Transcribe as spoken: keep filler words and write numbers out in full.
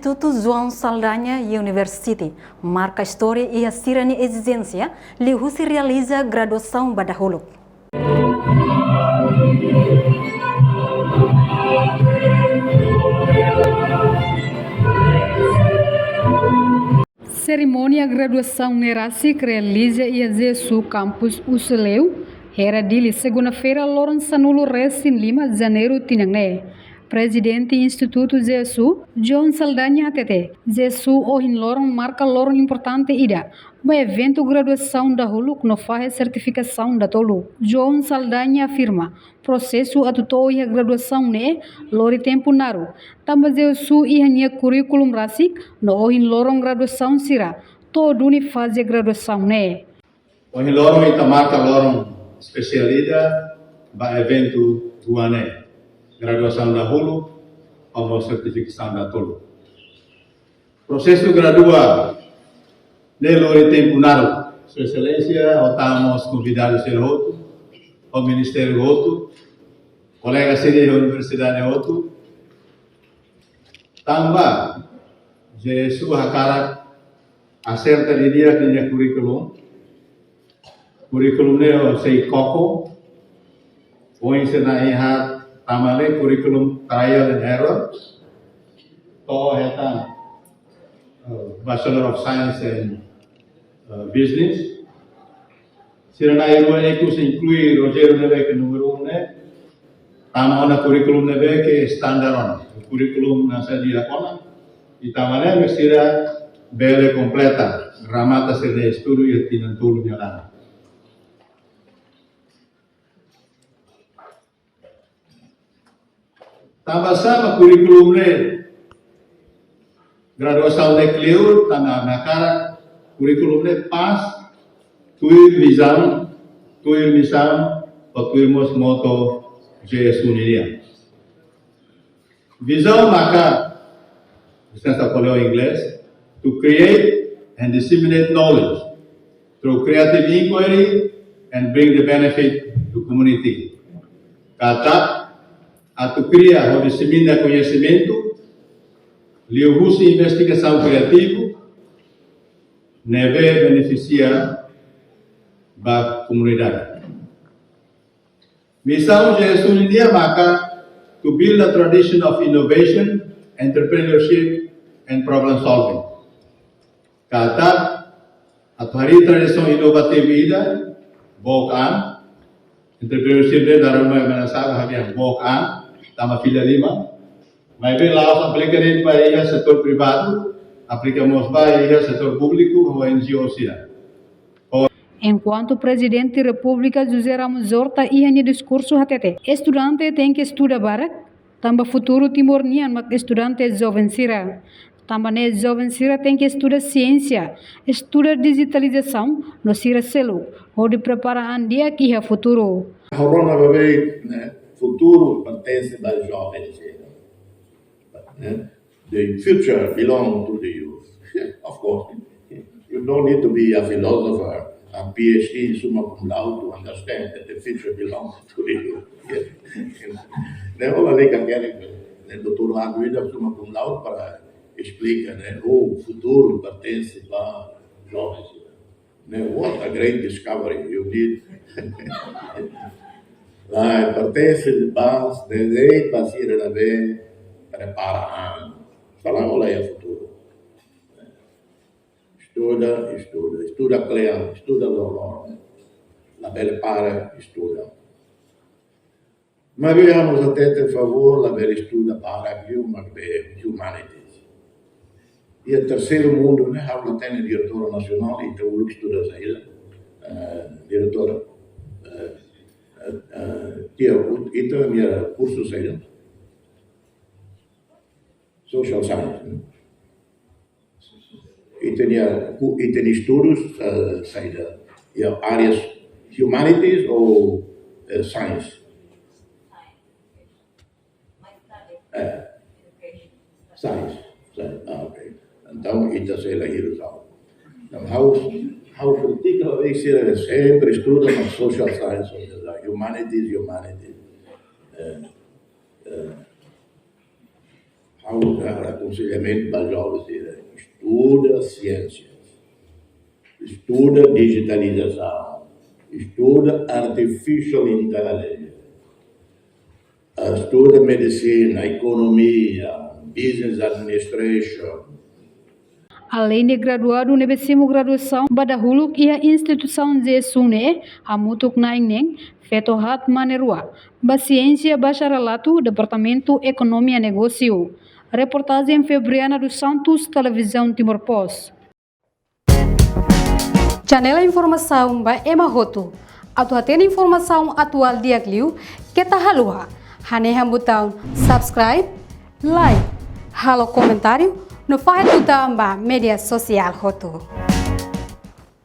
Instituto João Saldanha University marka istória iha sira-nia ezijénsia liuhusi realiza graduasaun ba dahuluk. Serimónia graduasaun ne'e rasik realiza iha JSU Campus Usileu, Hera, Dili, segunda-feira, loron sanulu resin lima Janeiru tinan ne'e. Prezidente Instituto JSU, João Saldanha, hatete, JSU ohin loron marka loron importante ida ba eventu graduasaun dahuluk no fahe sertifikasaun datoluk. João Saldanha afirma, prosesu atu to'o iha graduasaun ne'e lori tempu naruk, tanba JSU iha nia kurríkulu rasik no ohin loron graduasaun sira to'o duni faze graduasaun ne'e. Ohin loron ita marka loron espesiál ida ba eventu rua ne'e, graduasaun dahuluk no sertifikasaun datoluk. Prosesu gradua ne'e lori tempu naruk. Sua Exelénsia, ho tama mós konvidadu sira hotu, ho ministériu hotu, kolega sira iha universidade hotu, tanba JSU hakarak aserta didi'ak ninia kurríkulu. Kurríkulu ne'e sei koko, ohin sira-nia iha tama ne'e kurríkulu trial and error. To'o hetan, eh, Bachelor of Science and, eh, Business. Sira na'in-rua ikus inklui Rogério ne'ebé ke númeru um ne'e, tama ona kurríkulu ne'ebé ke standar ona. Kurríkulu hanesan ida-ne'e ona, i tama ne'e sira bele kompleta, remata sira-nia estudu iha tinan tolu nia laran. Tanba sá mak kurríkulu ne'e, graduasaun ne'e kleur, tanba ami hakarak kurríkulu ne'e pas tuir vizaun, tuir misaun, no tuir mós moto JSU nian. Vizaun maka, lisensa fó lia inglés, to create and disseminate knowledge through creative inquiry and bring the benefit to community. Katak, atu kria no disemina koñesimentu liuhusi investigasaun kriativu ne'ebé benefisia ba komunidade. Misaun JSU nian maka to build a tradition of innovation, entrepreneurship, and problem solving. Katak atu harii tradisaun inovativu ida, book an, entrepreneurship de daruma mana sabe habian book an, tama fila lima, maibé la'ós aplika de'it ba iha setór privadu, aplika mós ba iha setór públiku, ONG sira. Enkuantu Prezidente Repúblika José Ramos Horta iha nia diskursu hatete, estudante tenke estuda barak, tanba futuru Timor nian mak estudante joven sira. Tanba ne'e joven sira tenke estuda siénsia, estuda dijitalizasaun, no sira seluk, hodi prepara an di'ak iha futuru. Ha'u rona ba beibeik, ne'e, futuru pertense ba joven sira. Ne'e? The future belong to the youth. Of course, you don't need to be a philosopher, a PhD summa cum laude to understand that the future belongs to the youth. Ne'e, ha'u la leka kere, ne'e, doutór Aguida summa cum laude para esplika, ne'e, o futuru pertense ba joven sira. Ne'e, what a great discovery you did. Lae, pertense ba, ne'e, ba sira ne'ebé prepara an. Sala hola iha futuru. Estuda, estuda, estuda kle'an, estuda loroloron. Labele para estuda. Maibé ami hatete favór labele estuda barak liu, maibé humanities. Iha terseiru mundu ne'e, ha'u la hatene diretora nasionál, ita uluk estuda saida, eh, diretora, eh, eh, eh, tiha, ita-nia kursu saida. Social science, ne'e? Ita-nia, ku-, ita-nia estudus, eh, saida, iha áreas humanities ou, eh, science? Eh, science, science. Ah, ok. Entaun, ita sei la hirus ha'u. Entaun, ha'u, ha'u kritika, ha'u sei sempre estuda na social science, ou seja, humanities, humanities. Eh, eh, Ha'u hakarak akonselhamentu ba joven sira: estuda siénsia, estuda dijitalizasaun, estuda artificial intelligence, estuda medisina, ekonomia, business administration. Aleinde graduadu ne'ebé simu graduasaun ba dahuluk iha instituisaun jesun ne'e, hamutuk na'in neen, feto haat mane rua, ba siénsia bacharelatu Departamentu Ekonomia Negósiu. Reportajen Febriana dos Santos, Televizaun Timor Post. Janela informasaun ba ema hotu. Atu hatene informasaun atuál di'ak liu, keta haluha hanehan butaun subscribe, like, halo komentáriu no fahe tutan ba média sosiál hotu.